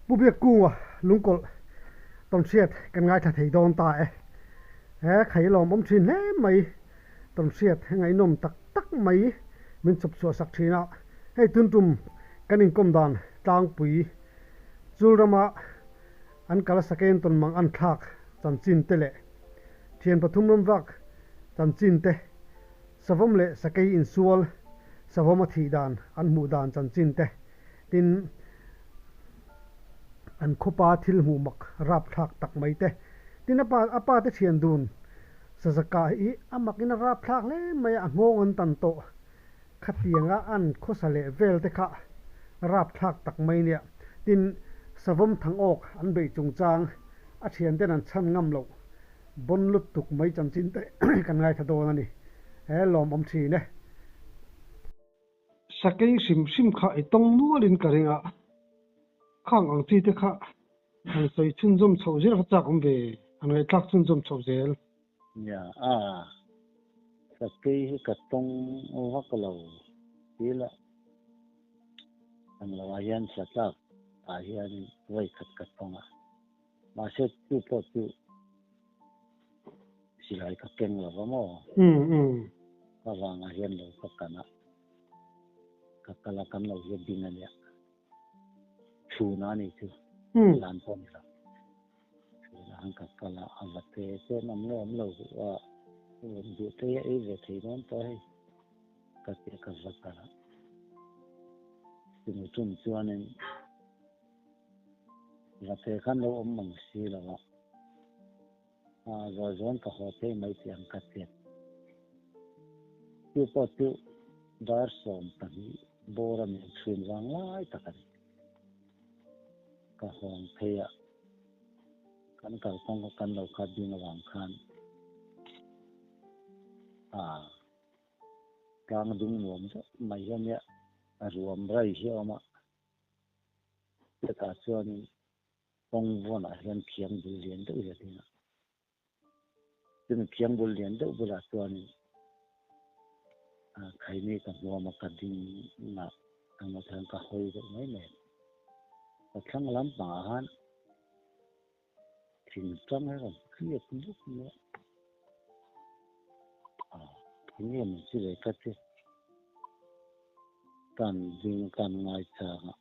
Pu Biakkunga lungkawlh tawnhriat kan ngaithla thei dawn ta e. He khai lawmawm thin hle mai tawnhriat ngaihnawm tak tak mai min chawp chhuah sak thin a. Hei tun tum kan inkawm dan tlangpui chul rama an kal saken tawn mang an thlak chanchin te leh thian pathum ram vak chanchin te Savawm leh sakei insual, savawm a thih dan, an hmuh dan chanchin te, tin, an khawpa thil hmuh mak rapthlak tak mai te, tin a pa a pa te thian dun Sazaka hi a mak in a rapthlak hle mai a, a nghawng an tan tawh khatianga an khawsa leh vel te kha rapthlak tak mai nia, tin, savawm thangawk an beih chungchang a thian ten an chhan ngam loh Bon lutuk mai chanchin te kan ngaithla dawn a ni. He lawmawm thin e. Sakei hrim hrim kha i tawng nualin ka ring a, khang ang chi te kha han sawi chhunzawm chhoh zel kha chak awm ve, han ngaihthlak chhunzawm chhoh zel. Nia a, sakei hi ka tawng vak lo tih lah ang lo ah hian satlak ah hian vawikhat ka tawng a. Mahse chu pawh chu silai ka keng lo va maw? Ka vangah hian lo ka kan a, ka kal a kan lo hian ding a nia. Chhuna a ni chu, zan pawh a ni lo. Chhuna han ka kal a, a va te chuan awm nge awm lo a, duh te hi a ei ve thei dawn tawh hei ka ti a ka va kal a. Chumi tum chuanin. Vate khan lo awm mang si lo a, a zawi zawn ka haw phei mai tih ang ka tiat. Chu pawh chu dar 12 bawr a nih chhun vang lai tak a ni. Ka hawng phei a, kan kalkawng kha kan lo khat ding avang khan a tlang dung nuam deuh mai hian nia a ruam rai hi a awm a. Hetah chuanin kawng vawnah hian thiang bul lian deuh hi a ding a. Chumi thiang bul lian deuh bulah chuanin khaini ka hmuam a ka ding a, engmaw chuan ka hawi deuh mai mai a. Ka thlang lampangah khan thing tang hi a rawn tliak nuk mai a. Eng nge maw chi ve ka ti. Kan ding kan ngaichang a,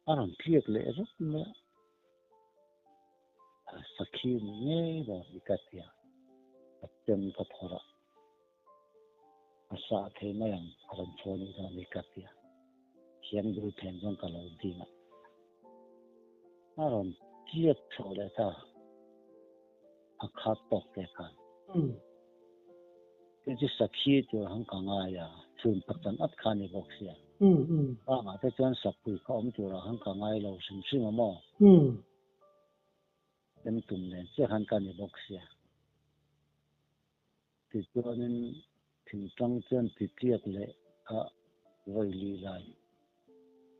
a rawn tliak leh rawk mai a, sakhi ni ngei dawn hi ka ti a, ka chem ka phawrh a, a sah thei mai ang a rawn chhuah nih dawn hi ka ti a, thiam dul phen chuan ka lo ding a, a rawn tliak chho leh ta, a khat tawk te khan. Chu chu sakhi tur ang ka ngai a, chhun pakhat at kha a ni bawk sia. Bangah te chuan sakpui kha awm tur ang ka ngai lo hrim hrim a maw? Em tum nen chiah khan ka ni bawk sia. Tichuanin thingtlang chuan titiak leh a vawi li lai.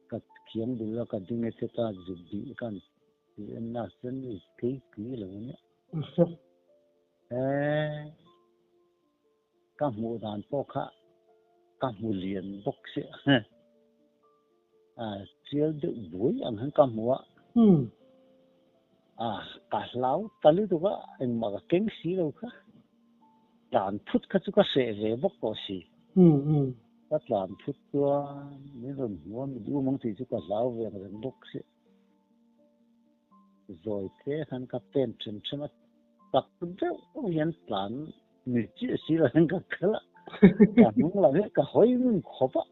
Ka khiang bul a ka ding e che ta zuk bih kan tih en na chuan mi keipui lo nia. Eee ka hmuh dan pawh kha ka hmu lian bawk si a chial deuh buai ang hian ka hmu a a ka hlau ta lutuk a engmah ka keng si lo kha tlan phut kha chu ka hreh ve bawk tawh si ka tlan phut chuan min rawn hmu a mit um ang tih chu ka hlau ve ang reng bawk si. Zawi te khan ka pen ṭhem ṭhem a, tak deuh hian tlan ni chiah si lo hian ka kal a, ka hnung lam hi ka hawi ngun khawp a,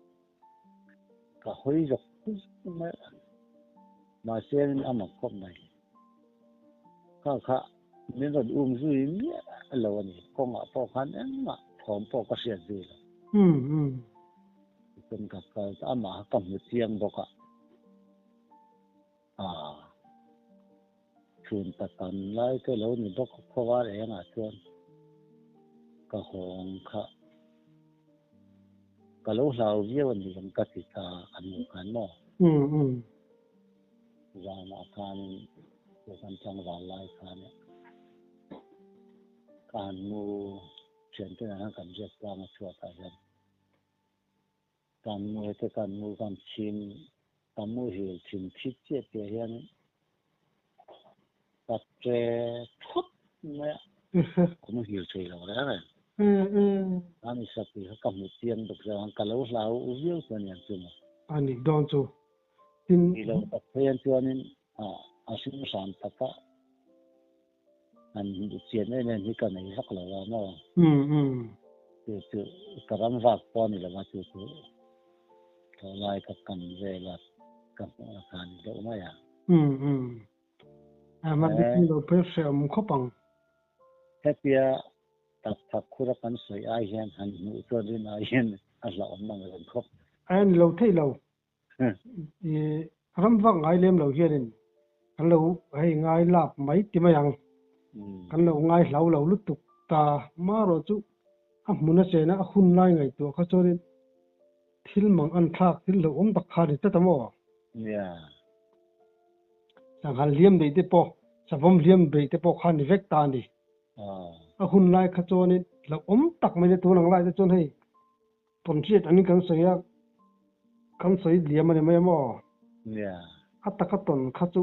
ka hawi zawk zawk mai a, mahse a mak khawp mai. Kha kha min rawn um zui miah lo a ni, kawngah pawh khan engmah thawm pawh ka hriat zui lo. Tichuan ka kal ta, amah kha ka hmu chiang bawk a. A chhun ta tam lai te lo ni bawk a khawvar engah chuan ka hawng kha ka lo hlau viau a ni ang ka ti ta a nu khan maw? Zanah khanin chu kan tlangval lai khan ka han mu thiante nen khan kan riak tlang a chhuatah hian kan mu hete kan mu kan chhing. Ka muhil thin thi chiah tih ah hianin ka che thut mai a, ka muhil thei lo reng reng. Ani sapi kha ka hmu chiang bawk lo ang, ka lo hlau viau chu aniang chu maw. A nih dawn chu. Tin. Ni lo tak phei an chuanin a hring hram taka an chian em em hi ka nei vak lo a maw. Chu chu ka ram vak pawh a ni lo a, chu chu thlawhlai ka kan vel a, ka hmuh a kha a ni deuh mai a. A hma dik ni lo phei hrehawm khawp ang. Hetia tak tak khura kan sawi ai hian han hmuh chuan rin ai hian a hlauhawm ang reng khawp. A ni lo thei lo. I ram vak ngai lem lo hianin kan lo hei ngai lak mai ti mai ang. Kan lo ngai hlau lo lutuk ta marawh chu a hmun a chena a hun lai ngaihtuah kha chuanin thil mang an thlak thil hlauhawm tak kha a ni tlat a maw? Nia. Sanghal hliam beih te pawh, savawm hliam beih te pawh kha a ni vek ta a ni. A hun lai kha chuanin hlauhawm tak mai te tun ang lai te chuan hei Tawnhriat angin kan sawi a, kan sawi liam a ni mai a maw? Nia. A taka tawn kha chu,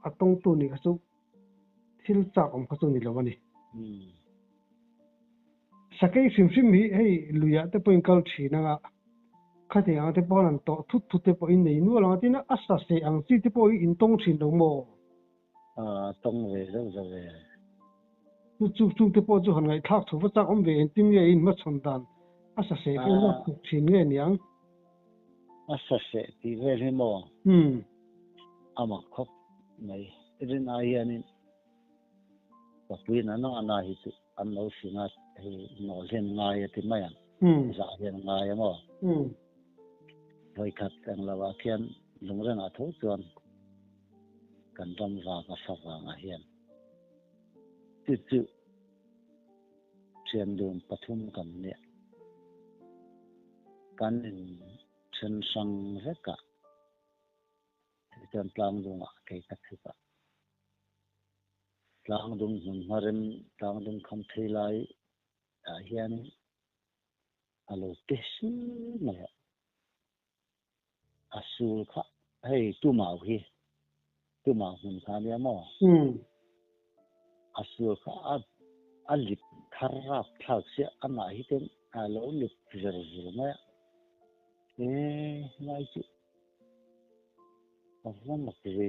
a tawngtu nih kha chu thil chak awm kha chu ni lo a ni. Sakei hrim hrim hi hei luiah te pawhin kal thin anga, khati ang te pawh an tawh thut thut te pawhin nei nual ang a, tin a sa seh ang chi te pawh hi in tawng thin lo maw? A tawng ve zauh zauh ve. Chu chu chung te pawh chu han ngaihthlak chho va chak awm ve engtin nge in hmachhawn dan a sa seh pawh lak thuk thin nge niang? A sa seh tih vel hi maw? A mak khawp mai. Rin ai hianin Papuiin a nana hi chu an lo hring a, hei nawl hian ngai a ti mai ang. Zah hian ngai a maw? Vawikhat englo ah khian lungrengah tho chuan kan ram vang a fa vangah hian chu chu thian dun pathum kan nia. Kan in then hrang vek a, tichuan tlangdungah kei ka chhuk a. Tlangdung hmun hmarem tlangdung kham phei lai ah hian a lo pe sil mai a. A sul kha hei tumau hi tumau hmun kha ania maw? A sul kha a a lip thar rap thlak sia amah hi ten a lo lip zer zur mai a. E helai chu a va mak ve.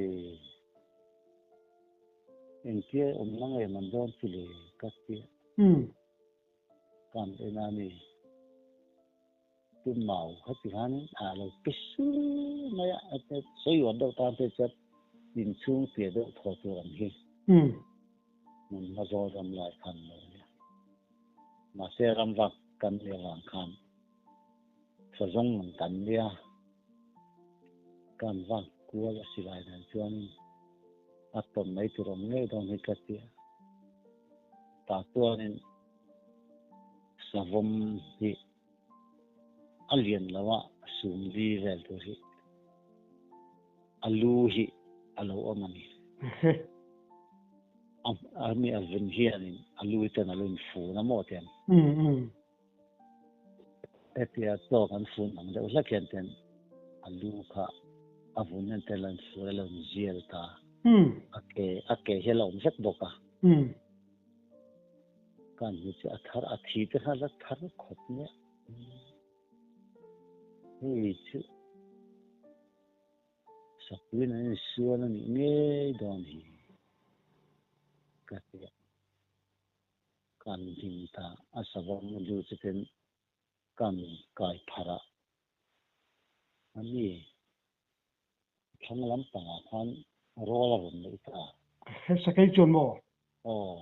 Engtia awmna nge man dawn chu le ka tia. Kan en a ni. Chu mau kha ti khan a lo pe sur mai a, sawi uar deuh tan te chuan inchhung piah deuh thaw tur ang hi. Hmun hma zawl ram lai khan lo nia. Mahse ram vak kan nih avang khan sazawng ang kan nia. Kan vak kual a silai dan chuanin a tawn mai tur awm ngei dawn hi ka tia. Tah chuanin savawm hi a lian lo a, sumli vel tur hi a lu hi a lo awm a ni. A mi a vun hianin a lu ten a lo infun a maw tiang. Hetia chaw kan fun ang deuh hlek hian ten a lu kha a vun hian ten a lo infun a lo inzial ta. A ke a ke hi a lo awm vek bawk a. Kan hmu chu a thar a thi te kha la thar khawp nia. Hei chu Sapuiin an insual a nih ngei dawn hi ka ti a. Kan hlim ta a savawm lu chu ten kan kai pharh a. A ni thlang lampangah khan rawl a rawn neih ta. He sakei chuan maw? Aw.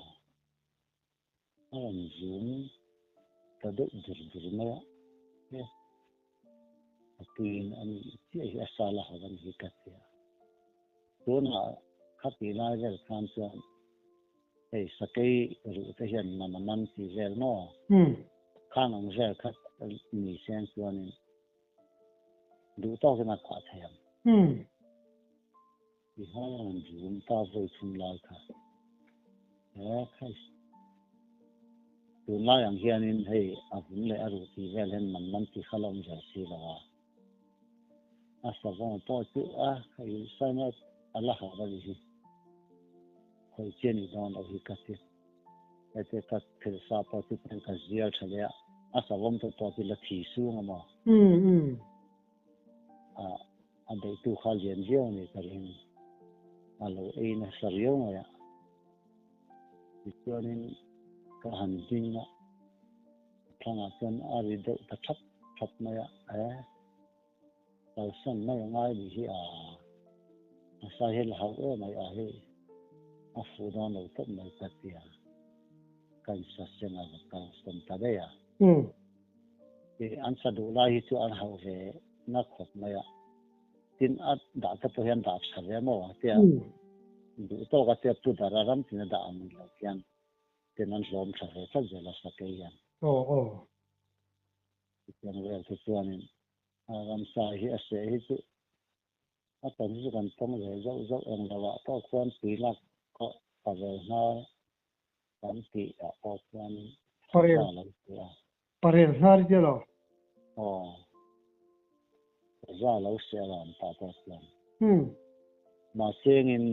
A rawn zum ta deuh dur dur mai a. He a tuiin a nih chiah hi a sal a haw a ni hi ka ti a. Tunah khatih lai vel khan chuan hei sakei ruh te hian man a man tih vel maw? Khang ang vel kha ni seng chuanin duh tawkin a kah thei ang. I hmai a rawn zum ta vawi thum lai kha. He khai tunlai ang hianin hei a vun leh a ruh tih vel hian man man tih kha la awm zel si lo a. A savawm pawh chu a hei saina a la hauh a nih hi. Khawih chian i dawn loh hi ka ti. Hete ka thil sa pawh chu pen ka zial tha leh a, a savawm te pawh chu la thi sung a maw? A a beihtu kha lian viau a ni ka ring. A lo ei nasa riau mai a. Tichuanin ka han ding a, thangah chuan a ri deuh ta thap thap mai a, e. Kalsan mai a ngai nih hi a, a sai hi la hauh em ai a hei a fuh dawn lo tawp mai ka ti a, ka insaseng a va kalsan ta daih a. Ih an sa duh lai hi chu an hauh ve na khawp mai a, tin a dah te pawh hian dah tha ve maw a tia, duh tawk a tia pu dar a ram tin a dah ang lo hian tin an hlawm tha ve tlat zel a sakei hian. Aw aw. Chutiang vel te chuanin ramsa hi a seh hi chu a tam hi chu kan tawng ve zauh zauh eng lo ah pawh khuan tui lak pawh pa vel hnar kan tih ah pawh khuan Parel sa lo seh a. Parel hnar i tia lo? Aw. Za lo seh a ran tah pawh chuan. Mahse engin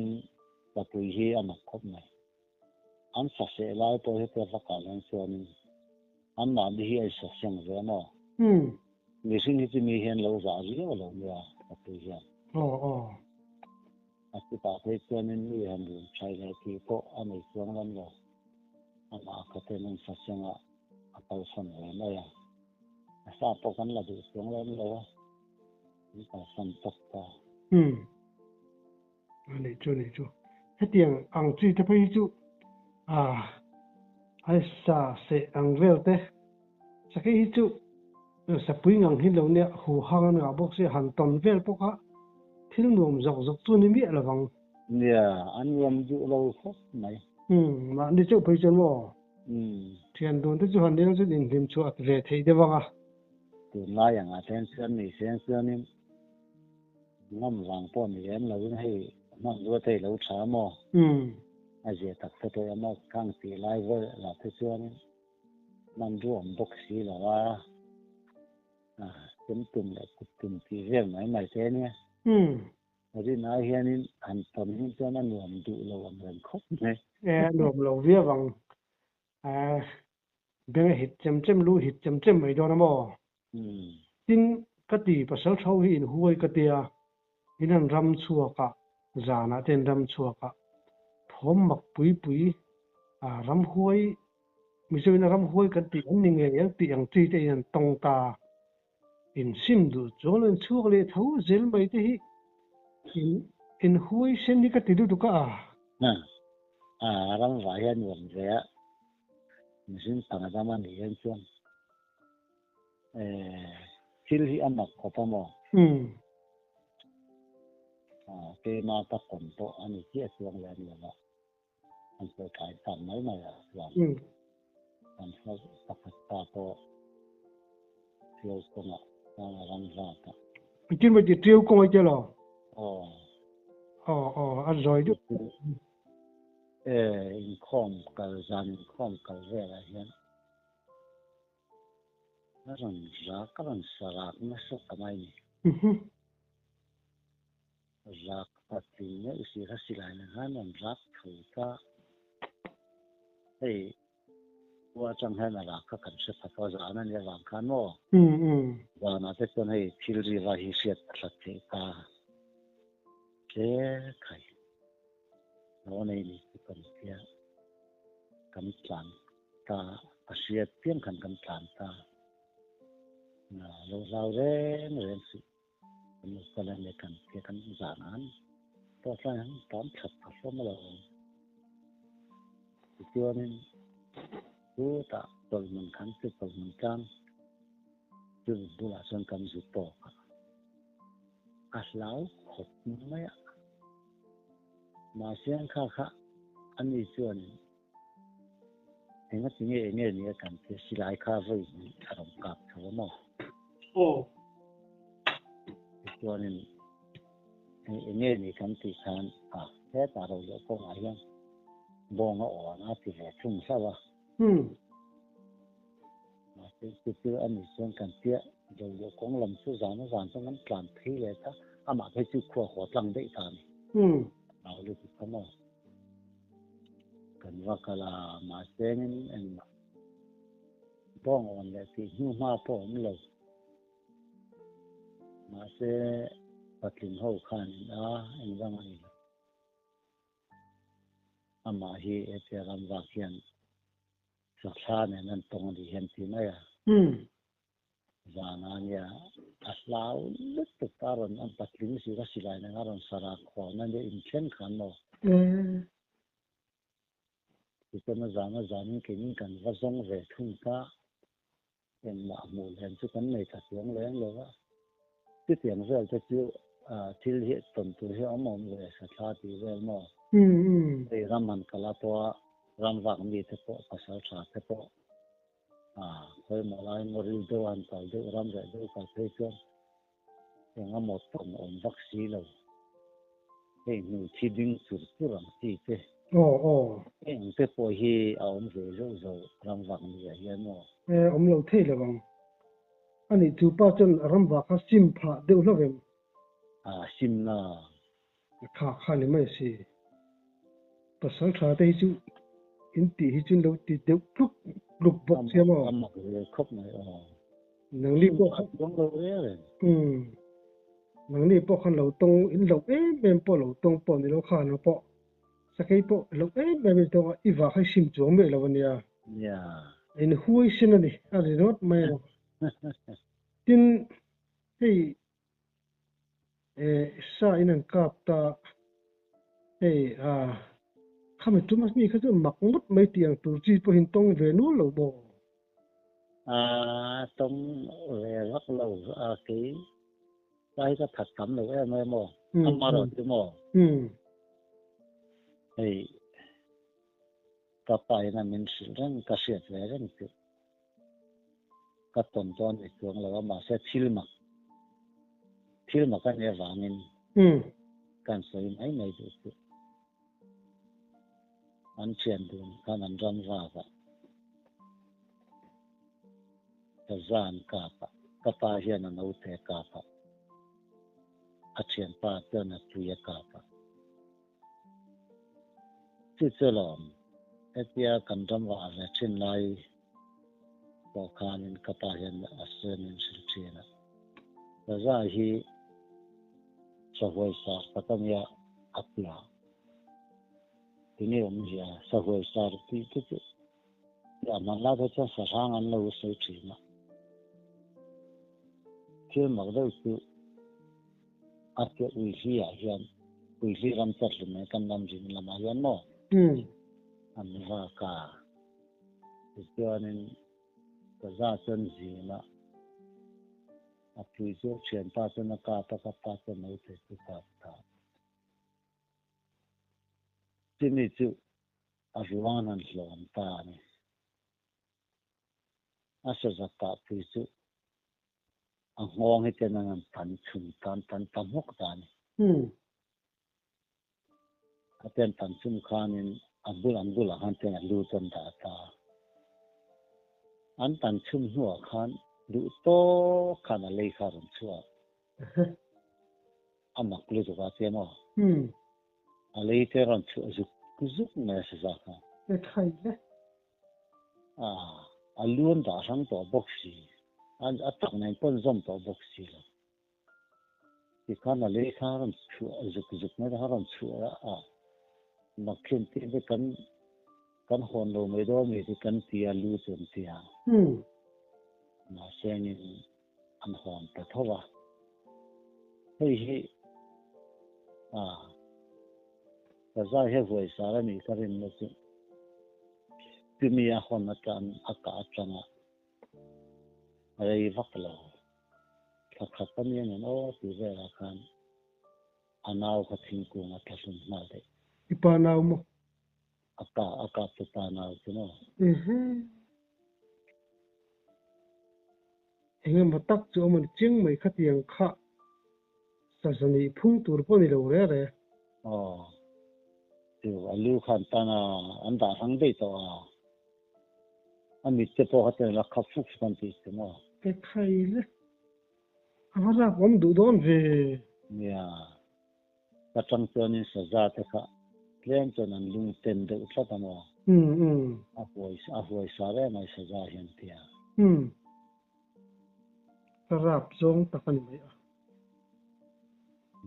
papui hi a mak khawp mai. An sa seh lai pawh hi tia vakah hian chuanin anmahni hi a insa seng ve maw? Mihring hi chu mi hian lo zah riau lo nia ka ti hian. Aw aw. A chutah phei chuanin mi han run thaih leh tih pawh a nei chuang lem lo. Amah khaten an sa seng a, a kalsan ve mai a. A sa pawh kan la duh chuang lem lo a, an kalsan tawk ta. A nih chu, a nih chu. Hetiang ang chi te phei hi chu ah ai sa seh ang vel te sakei hi chu sapui ngang hi lo nia hu hang an ngah bawk sia han tawn vel pawh kha thil nuam zawk zawk chu ni miah lovang. Nia, an nuam duh lo khawp mai. Umm, mahni chauh phei chuan maw? Umm. Thian dun te chu han nilo chuan inhlim chhuah ve theih deuh ang a. Tunlai angah te hian chuan ni seng chuanin Ngam vang pawh ni lem loin hei hmanrua te i lo tha maw? A zia tak te pawh emaw kang tih lai vel lah te chuan hmanrua awm bawk si lo a, chem tum leh kut tum tih vel mai mai te ania. Rin ai hianin han tawn hi chuan a nuam duh lo ang reng khawp mai. E, a nuam lo viau ang. Beng a hit chem chem, lu hit chem chem mai dawn a maw? Tin, ka ti pasal tho hi in huai ka tia, in han ram chhuak a, zanah te in ram chhuak a, thawm mak pui pui a ram huai, Mizo in a ram huai kan tih an ni ngei ang tih ang chi te in an tawng ta, in sim duh chuan lo in chhuak leh tho zel mai te hi in in huai sen hi ka ti lutuk a. A ram vah hian nuam ve a, mihring panga dam a nih hian chuan. Thil hi a mak khawp a maw? Keima ka kawm pawh a ni chiah chuang leh a ni lo va, an sawi tlai tak mai mai ah chuan kan hla pakhat ta pawh Tiau kawngah chuan a ram vak a. Engtin maw ti Tiau kawng ai tia lo? Aw. Aw aw a zawi deuh. Inkhawm kal zan inkhawm kal velah hian A rawn rak, a rawn sa rak nasa ta mai ni. Rak patling meuh si kha silai nen khan rawn rak tho ta. Hei khua atang hian a rak kha kan hre pha tawh a, zan a nih avang khan maw? Zanah te chuan hei thil riva hi hriat a hlat theih ta hle khai. Lo nei ni chu kan tia kan tlan ta a hriat piang khan kan tlan ta lo hlau reng reng suh kan lo kal a nia kan tia kan zan an pawh tlai ang tan that a hlawm a lo tichuanin chutah chawlhmun khan chu chawlhmun tlang chu bulah chuan kan zu tawk a a hlau khawp mai a mahse an kha kha ani chuanin Enga ti nge enge nia kan ti silai kha vawi hnih a rawn kap tho a maw? Aw. Tichuanin enge ni kan tih khan a hetah ro leh kawngah hian bawng a awn a ti ve thung hlauh a. Mahse chu chu a nih chuan kan tia. Zolo kawng lam chu zan a zan chuan kan tlan phei leh ta, amah phei chu khua haw tlang daih ta a ni. Nau lutuk kha maw? Kan va kal a, mahse in engmah bawng awn leh tih hnu hma pawh a awm lo. Mahse patling ho khan in a engvang a ni lo. Amah hi hetia ram vak hian Sathla nen an tawng a nih hian ti mai a. Zana nia a hlau lutuk a rawn an patling si ka silai nen a rawn sara khuan a nia inthen khan maw. Tichuan a zana zanin keinin kan va zawng ve thung ta. Engmah hmuh hlen chu kan nei tha chuang leng lo va. Chutiang vel te chu thil hi tawn tur hi a awm awm ve sathla tih vel maw? Hei ram han kal a pawha ram vak mi te pawh pasal tha te pawh khawimaw lai maw ril deuh a han kal deuh ram reh deuh kal phei chuan Engemaw tawn awm vak si lo. Hei hnu thi ding chur chur ang chi te. Aw aw. Heng te pawh hi a awm ve zauh zauh ram vak ni ah hian maw? E awm lo thei lo ang. Anih chu pa chuan ram vak kha sim phah deuh hlauh em? A sim na. Kha kha ni mai si. Pasal tha te hi chu in tih hi chu in lo ti deuh tluk tluk bawk sia maw? A mak ve khawp mai aw. Nangni pawh khan Chuang lo reng reng. Umm. Nangni pawh khan lo tawng in loh em em pawh lo tawng pawh ni lo kha nang pawh sakei pawh loh em em in tawng a i vah kha i sim chuang miah lo a nia. Nia. In huaisen a ni a ri ringawt mai a. Tin hei Eh sa in an kap ta hei a khami tum a mi kha chu mak ngawt mai tih ang tur chi pawhin tawng ve nual lo maw? A tawng ve vak lo a kei lai ka that tam lo em em aw amarawh chu maw hei ka pa in a min hrilh reng ka hriat ve reng chu. Ka tawn dawn ni chuang lo a, mahse thil mak, thil mak a nih avangin kan sawi mai mai duh chu. An thian dun khan an ram vak a, ka zan kap a, ka pa hian a naute a kap a, a thianpa chuan a tui a kap a. Chu chu lawm, hetia kan ram vah ve thin lai pawh khanin ka pa hian a sawi min hrilh thin a. Raja hi sahuai sar tak a nia a ti a, tinge awmzia sahuai sar tih te chu a hman lai phei chuan sahrang an lo sawi thin a. Thil mak deuh chu A ke uihli ah hian uihli ram chat hlim mai kan ram rin lamah hian maw an vak a, tichuanin Raja chuan zin a, a pui chu a thianpa chuan a kap a, ka pa chuan naute chu kap ta. Chumi chu a ruang an hlawm ta a ni. A saza kah pui chu a nghawng hi ten an tan chhun tan tan ta hmawk ta a ni. A ten tan chhun khanin a bul an bulah khan ten a lu chu an dah ta a. An tan chhun hnuah khan duh tawk khan a lei kha a rawn chhuah a. A mak lutuk a tia maw? A lei te a rawn chhuah zuk zuk mai a saza khan. E thai le. A lu an dah hrang tawh bawk si, a tak nen pawh an zawm tawh bawk si lo. Tikhan a lei kha a rawn chhuah zuk zuk mai a rawn chhuah a, mak khian ti te kan kan hawn lo mai dawn mi ti kan ti a lu chu an ti a. Mahse angin an hawn ta tho a. Hei hi a ka zai he huai sar a nih ka rinna chu chumi a hawn atan a kah atanga rei vak lo thla khat a nia nen aw tih velah khan a nau kha thingkung a thlahlum nghal daih. I pa nau maw? A ka a kap chu pa nau chu maw? Ehe. Engemaw tak chu awm a ni chiang mai khatiang kha saza nih phung tur pawh ni lo re re. Aw. Chu a lu khan tan a an dah hrang daih tawh a. A mit te pawh kha chuan a la khap fuk fuk an tih chu maw? Ke khai le. A va rap awm duh dawn ve. Nia, ka tang chuanin saza te kha tlem chuan an lung ten deuh tlat a maw? Umm umm. A huai a huai sa reng mai saza hian tia. Umm. Ka rap zawng tak a ni mai a.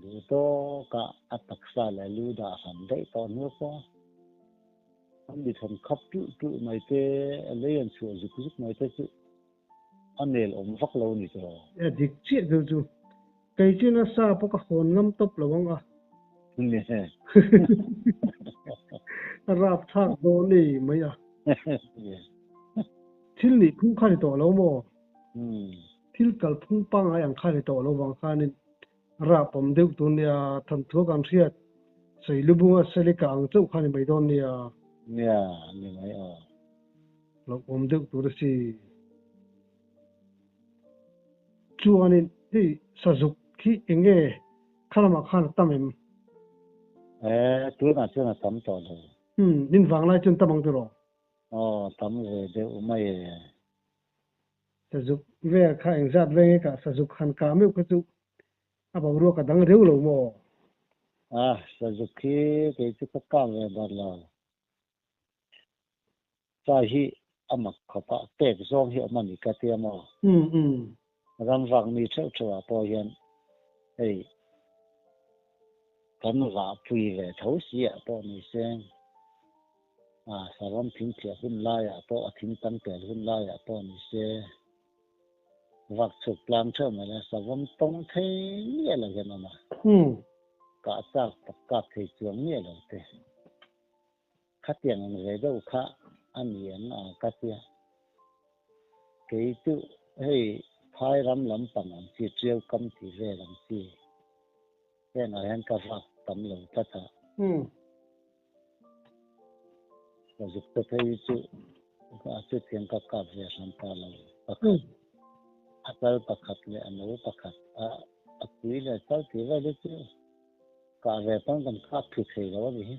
Duh tawka a taksa leh lu dah hran daih tawh hnu pawh an mi thawn khap tulh tulh mai te, a lei an chhuah zuk zuk mai te chu a nel awm vak lo ni tawh. A dik chiah deuh chu. Kei chu nasa pawh ka hawn ngam tawp lo ang a. Nge. A rap thlak dawn ei mai a. Thil nih phung kha ni tawh lo maw? Thil kal phung pangngai ang kha ni tawh lo vang khanin rap awm deuh tur nia, thanthua kan hriat sawi lubunga Selika ang chauh kha ni mai dawn nia. Nia, ni mai aw. Hlauhawm deuh tur a si. Chuanin hei sazuk hi eng nge kha lamah khan a tam em? E, tunah chuan a tam tawh lo. Umm, min vang lai chuan tam ang tiraw? Aw, tam ve deuh mai e. Sazuk vel kha engzat veng e kah sazuk han kah meuh kha chu a boruak a dang reuh lo maw? A, sazuk hi kei chu ka kah ve ber lo. Chai hi a mak khawp a, pek zawng hi awm a ni ka tia maw? Ram vak mi theuh theuh ah pawh hian hei kan vahpui ve tho si ah pawh ni se, a saram thing thliah hun lai ah pawh a thing tam tel hun lai ah pawh ni se, vak chhuk tlang theuh mai la savam tawng thei miah lo hian awm a, kah chak tak kap thei chuang miah lo te. Khatiang ang ve deuh kha a ni ang a ka tia. Kei chu hei phai ram lampang ang chi, tiau kam tih vel ang chi hengah hian ka vak tam lo tlat a. Ka zuk te phei chu a chutiang ka kap ve hran ta lo. Pakhat, a chal pakhat leh a no pakhat a pui leh chal tih vel hi chu Kah ve pawn kan kap thlu thei lo a ni hi.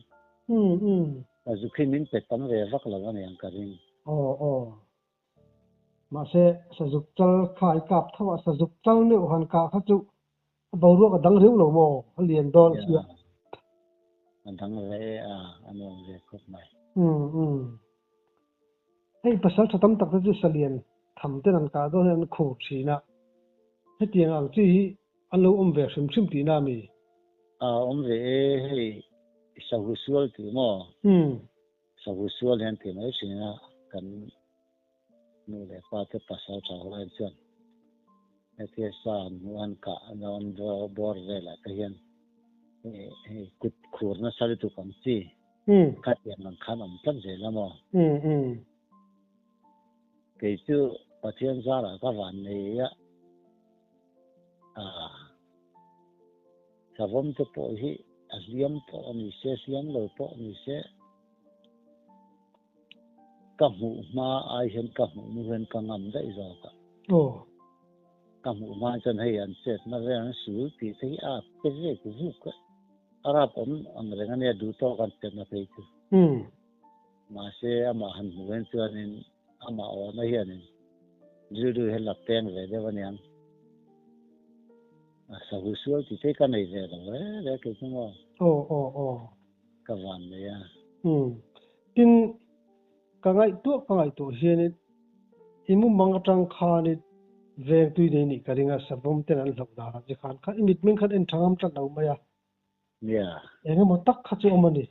Ka zuk hi min pe tam ve vak lo a ni ang ka ring. Aw aw. Mahse sazuk chal kha i kap tho a, sazuk chal meuh han kah kha chu a boruak a dang riau lo maw? A lian dawn sia. A dang ve e a, a nuam ve khawp mai. Hei pasal tha tam tak te chu salian tham ten an kah dawn hian an khur thin a, hetiang ang chi hi An lo awm ve hrim hrim tihna a mi? A awm ve e, hei sahu sual tih maw? Sahu sual hian ti mai thin a, kan nu leh pa te pasal tha ho hian chuan hetia sa an hmuh an kah an bawr velah te hian hei kut khur nasa lutuk ang chi khatiang ang khan awm tlat zel a maw? Kei chu Pathian zarah ka van nei a. Savawm te pawh hi a hliam pawh a ni se, hliam lo pawh a ni se, ka hmuh hma ai hian ka hmuh hnu hian ka ngam daih zawk a. Ka hmuh hma chuan hei an chetna vel an sul tih te hi a pe vek vuk a, a rap awm ang reng a nia duh tawk an chetna phei chu. Mahse amah han hmuh hian chuanin amah awhna hianin rilru hi la peng ve deuh aniang. A sahu sual tih te ka nei ve lo re re kei chu maw. Aw aw aw. Ka van nei a. Umm. Tin, ka ngaihtuah ka ngaihtuah hianin i mumang atang khanin veng tui nei nih ka ring a, savawm ten an hlauh danah che khan kha i mitmeng khan en tha ngam tlat lo mai a. Nia. Engemaw tak kha chu awm a ni.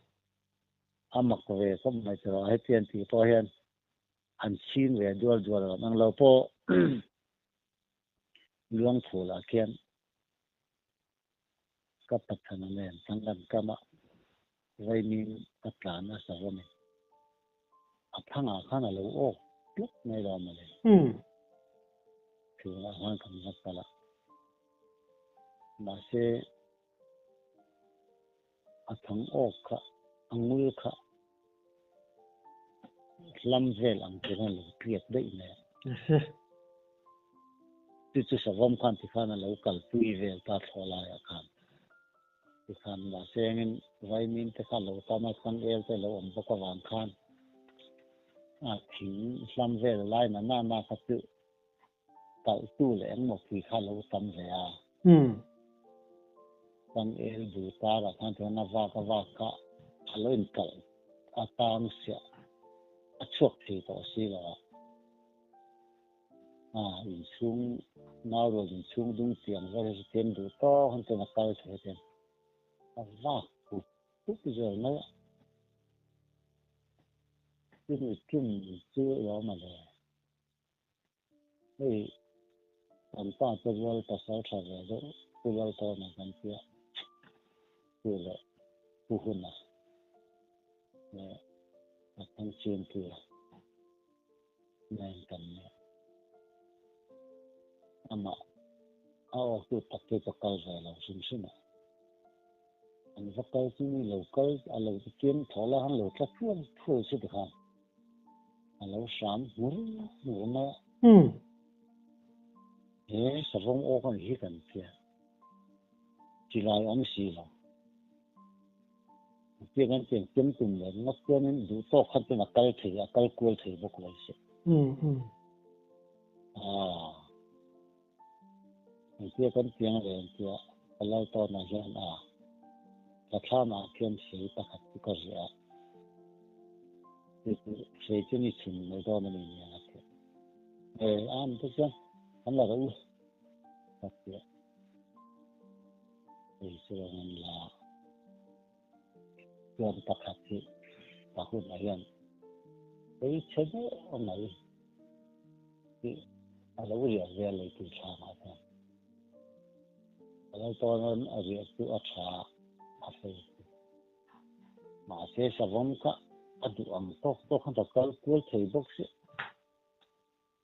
A mak ve khawp mai chu a hetiang tih pawh hian an chhing ve dual dual lo. Nang lo pawh luang phul ah khian ka pathana nen thanglan kam ah vaimim a tlan a sa vawm in a thang ah khan a lo awk tlat mai lo mawle. Chhung ah khan kan va kal a mahse A thang awk kha, a ngul kha hlam vel ang tur hian a lo tliak daih mai a. Chu chu savawm khan tikhan a lo kalpui vel ta thlawh laiah khan. Tikhan mahse engin vaimim te kha a lo tam a, changel te a lo awm bawk avang khan a thing hlam vel lai na na na kha chu. Kalhtu leh engmaw pui kha lo tam ve a. Changel bul karah khan chuan a vak a vak kha a lo inkalh a tang siah a chhuak thei tawh si lo a. A inchhung naurual inchhung dung tiang vel hi chu tian duh tawk han chuan a kal thei a tian a vak pup pup zel mai a. Chumi tum chu i awm a le. Hei kan pa te rual pasal tha ve deuh Pu Laltawna kan tia Pu leh Pu Huna leh a Thangchhingpuia nen kan nia. Amah a awktu tak hi ka kal ve lo hrim hrim a. An va kal chu mi lo kal a lo kian thaw la han lo tla thuai thuai chu tikhan. A lo hram hmur hmur mai a. He savawng awk a ni hi kan tia. Chilai awm si lo. Tiang an tiang kem tum leh ngawt chuanin duh tawk khan chuan a kal thei a kal kual thei bawk lo se. Aaa. Engtia kan piang leh engtia ka lal tawnah hian a Thlathlamah khian hrei pakhat chu ka ziah a, chu chu hrei chu ni chhun mai dawn a ni nia a ti a. E, a am te chuan kan la rawh u ka ti a, hrei chu rawn an la a, chuan pakhat hi ka hunah hian hrei chhe deuh mai hi a lo riah vel lei tih thlamah chuan. A lo tawn a riah chu a tha a fel chu. Mahse savawm kha a duh ang tawk tawk khan ka kal kual thei bawk si.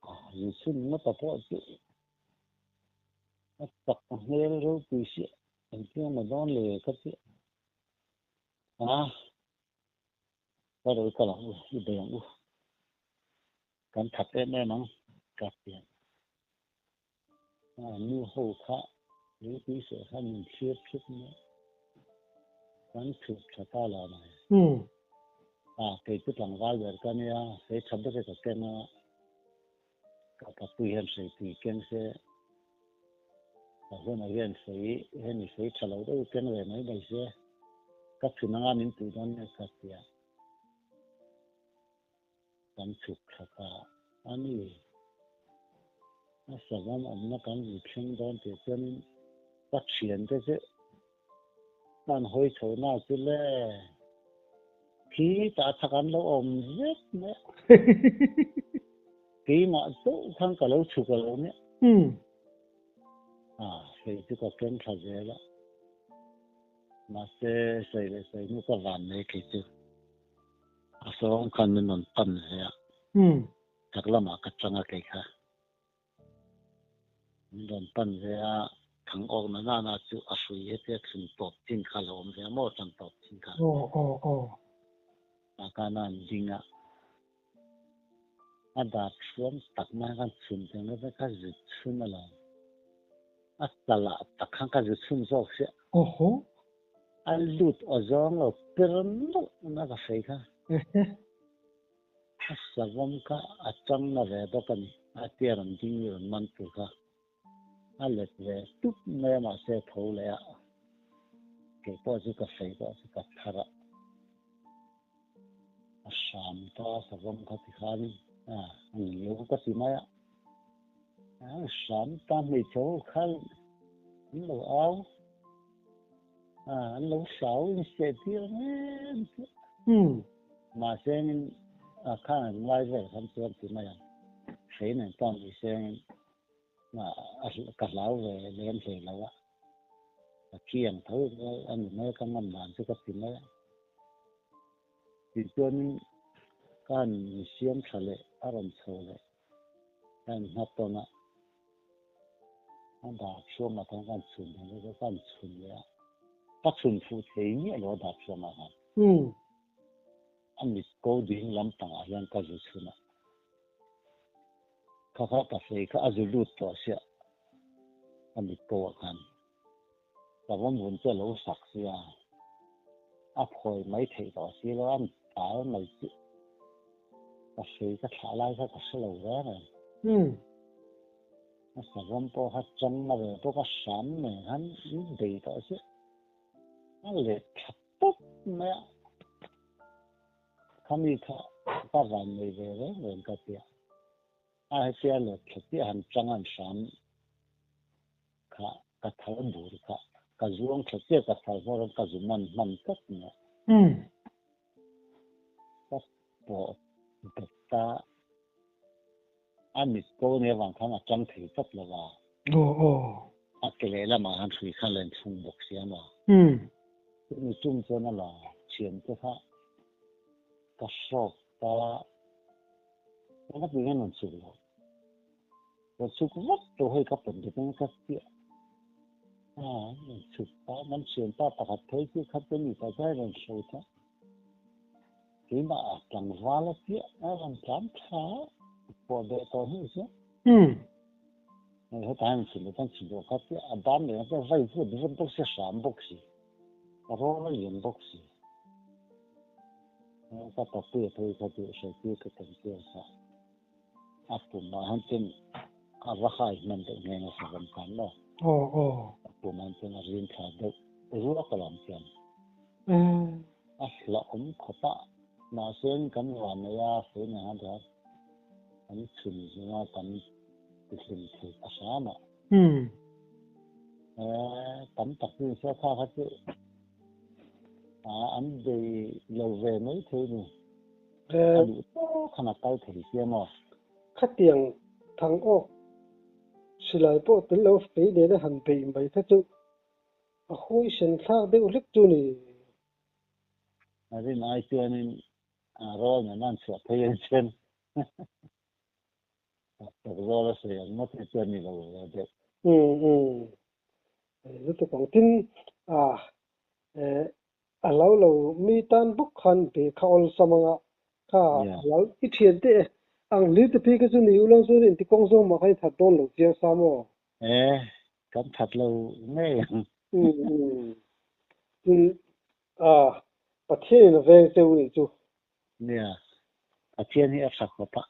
A inchhun ngawt a pawh chu a chak hmel ropui si engtin emaw dawn le ka ti a. Ka rawi kal ang u, i bei ang u. Kan that em em ang ka ti a. A nu ho kha rilpui seh kha min thlir thup mai a, kan thup tha ta lo mai. A kei chu tlangval ber ka nia, sei tha ber hi ka keng a, ka papui hian sei tui keng se, ka hunah hian sei hemi sei tha lo deuh keng ve mai mai se, ka chhun anga min puih dawn nia ka ti a. Kan chhuk thla ta a ni. A savawm awmna kan in thleng dawn tih chuanin ka thiante chu an hawi chho na chu le khi tah chak an lo awm zet mai a. Keimah chauh khan ka lo chhuk a lo nia. A hei chu ka keng thla zel a. Mahse sawi leh sawi hnu ka van mai khi chu. A sawm khan min rawn pan ve a, chak lamah ka chang a kei kha. Min rawn pan ve a, thang awk na nana chu a hrui hetia thlun tawp chin kha a lo awm ve a maw, tan tawp chin kha. Tah khan a han ding a, a dar thuam tak mai khan chhun teng reuh vek a zut chhun alawm. A chalah tak khan ka zut chhun zawk sia. A lut aw zawng lo per nawlh na ka hre kha. A savawm kha a chang na ve bawk a ni. A tia rawn ding i rawn man tur kha a let ve tup mai a mahse a tho leh a. Kei pawh chu ka hrei pawh chu ka thar a. A hram ta savawm kha ti khanin a ang lo ka ti mai a. A hram ta hmeichhe ho kha an lo au. An lo hlau in seh tir ang em chu. Mahse in a khan an ngai vel khan chuan ti mai ang. Hrei nen pawh ni se in ka hlau ve lem hlei lo a. Ka thi ang tho a ni mai ka ngam dan chu ka ti mai a. Tichuanin ka han siam tha leh a rawn chho leh ka innghat tawn a. A dar chhuamah khan ka han chhun thei leh ka han chhun leh a, ka chhun fuh thei miah lo a dar chhuamah khan. A mit ko ding lampangah hian ka zu chhun a, kha kha ka fei kha a zu lut tawh sia a mit ko ah khan. Ka vawm vun chu a lo sak sia, a phawi mai theih tawh si lo a, tal mai chu ka hrei ka thlah lai kha ka hre lo reng reng. A savawm pawh kha chang na ve bawk a hram nen khan in bei tawh chiah. A let tha tawp mai a. Khami kha ka van nei ve reng reng ka tia. A hetia let thla chiah han chang an hram kha ka thal bur kha ka zuang thla chiah ka thal hmawr ka zu man hman tlat mai a. Ka pawh bet ta. A mit ko nia vang khan a tang thei tlat lo va. Aw aw. A ke lehlamah khan hrui kha len thlung bawk si a maw. Chumi tum chuan a la thian te kha ka hrawk ta a vat ning a rawn chhuk lo. Rawn chhuk vat lo hei ka pawt bet ang ka chiah a rawn chhuk ta kan thianpa pakhat phei chu kha te mi pa chuan a rawn hro ta. Keimah a tlangval a chiah a rawn tlan thla a, pawh beh tawh hnu chu. Hei hetah hian chhun leh chuan chhun deuh kha chiah a ban leh chuan vai vut vut bawk si hram bawk si, a rawl a lian bawk si. Ka papuia phei kha chu hriattir ka tum chiang kha a pumah hian chuan a va hai hman deuh nghe nasa rawn khan maw. Aw aw. A pumah hian chuan a rin thla deuh ruak a lawm chian. A hlauhawm khawp a, mahse kan vanneih a fei nen a ber kan chhun hlum a, kan tihlim thei ta hram a. Tam tak chu inhria kha kha chu an bei lo ve mai thei ni. A duh tawk khan a kal thei sia maw? Khatiang thang awk silai pawh tel lo fei nena han bei mai kha chu A huaisen thlak deuh hlek chu ni. A rin ai chuanin a rawl nen an chhuah phei ang chuan tak tak zawl a sawi ang ngawt hi chuan ni lo ve deuh. Umm umm. Lutuk ang tin a eh a lo lo mi tan bawk khan beh kha awlsam anga kha a lo i thian te ang hlir te phei kha chu ni ulang chuan inti kawng zawng mah kha i that dawn lo chiang sa maw? Eh Kan that lo ngei ang. Umm tin a Pathian in a veng cheu nih chu. Nia, Pathian hi a tha khawp a.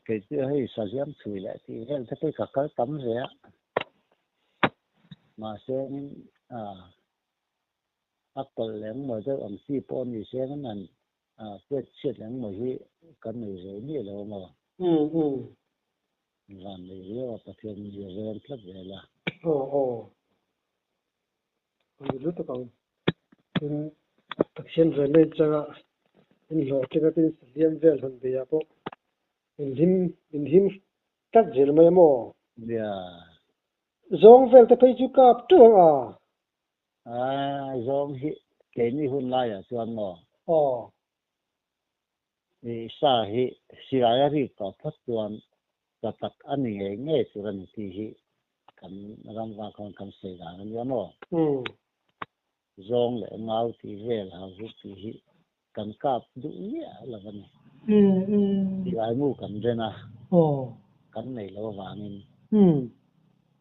Kei chu hei sahliam chhui leh tih vel te pawh ka kal tam ve a. Mahse a a kawlh leh engmaw deuh ang chi pawh ni se an han pet chhiat leh engmaw hi kan nei ve miah lo a maw. Umm umm. Van nei riau a Pathian mi a veng tlat zel a. Aw aw. A ni lutuk ang. Tin, Pathian ven na inchanga inhlawh tlinga tin sahliam vel han bei ah pawh inhlim inhim tlat zel mai a maw? Nia. Zawng vel te phei chu kap teuh ang a. A, zawng hi keini hun laiah chuan maw? Aw. I sa hi silai a rik tawh phawt chuan tla tak a ni ngei ngei tur a ni tih hi kan ram vang khan kan sawi dan a nia maw? Zawng leh ngau tih vel hau hi tih hi kan kap duh miah lo a ni. Silai mu kan ren a, kan nei lo avangin.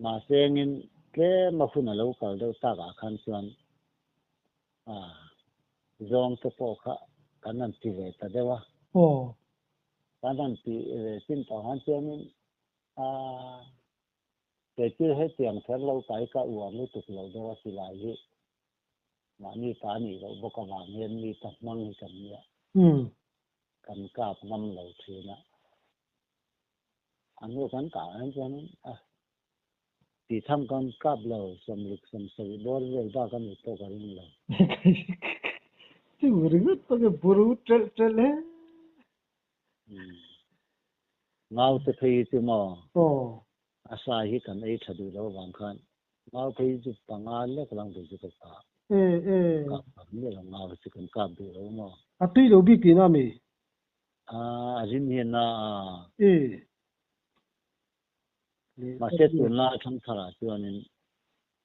Mahse engin tlem a hun a lo kal deuh takah khan chuan A, zawng te pawh kha kan han ti ve ta deuh a. Aw. Kan han ti ve chin tawh han chuanin a, kei chu hetiang kher lo kai ka uar lutuk lo deuh a silai hi mahni ta nih loh bawk avang hian mi ta hmang hi kan nia. Kan kap ngam lo thin a. A hnu kan kah han chuanin a. Tih tham kan kap lo, sawmruk sawmsarih bawr vel bak a nih pawh ka ring lo. Chu ringawt pawh chu buru ṭelh ṭelh he. Ngau te phei hi chu maw? Aw. A sa hi kan ei ṭha duh lo avang khan ngau phei hi chu panga lek lang tur chu ka kap. E e. Kap kap miah lo ngau hi chu kan kap duh lo maw? A tui lo bik tihna a mi? A rin hian a. E. Mahse tunlai thangtharah chuanin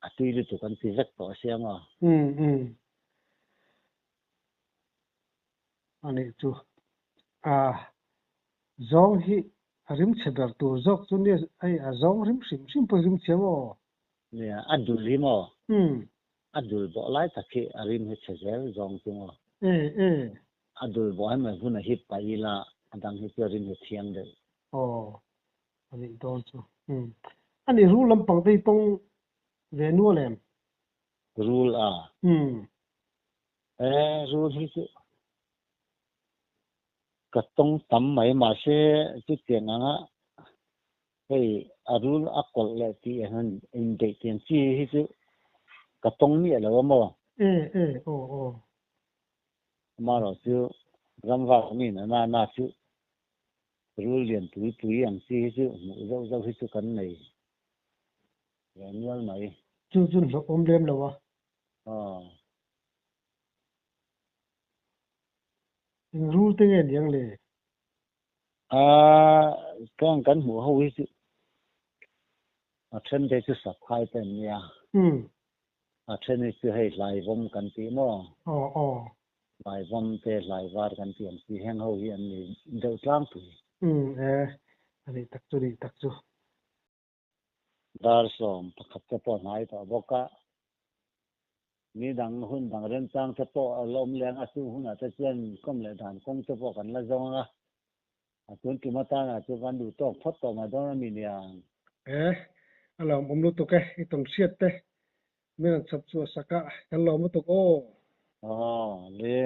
a tui lutuk an ti vek tawh a sia maw? Umm umm. A nih chu. A zawng hi a rim chhe ber tur zawk chu nia hei a zawng rim hrim hrim pawh hi rim chhe maw? Nia, a dul hi maw? Umm. A dul bawh lai tak hi a rim hi chhe zel zawng chu maw? E e. A dul bawh hi mai hun a hip pah ila a dang hi chu a rim hi thiang deuh. Aw. A nih dawn chu. Umm. Ani rul lampang te hi tawng ve nual em? Rul a? Umm. E, rul hi chu ka tawng tam mai mahse chutiang anga hei a rul a kawlh leh tih han inbeih tiang chi hi chu ka tawng miah lo a maw? E, e, aw, aw. Amaherawh chu ramvak mi na na na chu rul lian pui pui ang chi hi chu hmuh zauh zauh hi chu kan nei ve nual mai. Chu chu hlawh awm lem lo a. Aw. Eng rul te nge niang le? A, keng kan hmuh ho hi chu a then te chu saphai te an nia. Umm. A then hi chu hei hlaivawm kan tih maw? Aw aw. Hlaivawm te hlaivar kan tih ang chi heng ho hi an ni deuh tlangpui. Umm e, a nih tak chu nih tak chu. Dar 11 te pawh hnai tawh bawk a, ni dang hun dang remchang te pawh a la awm leh ang a, chung hunah te chuan kawm leh dan kawng te pawh kan la zawng ang a, a tun tum atana chu kan duh tawk phawt tawh mai dawn a mi niang. E, a lawmawm lutuk e, i tawn hriat te min rawn chhawp chhuah sak a, kan lawm lutuk aw. Aw, le.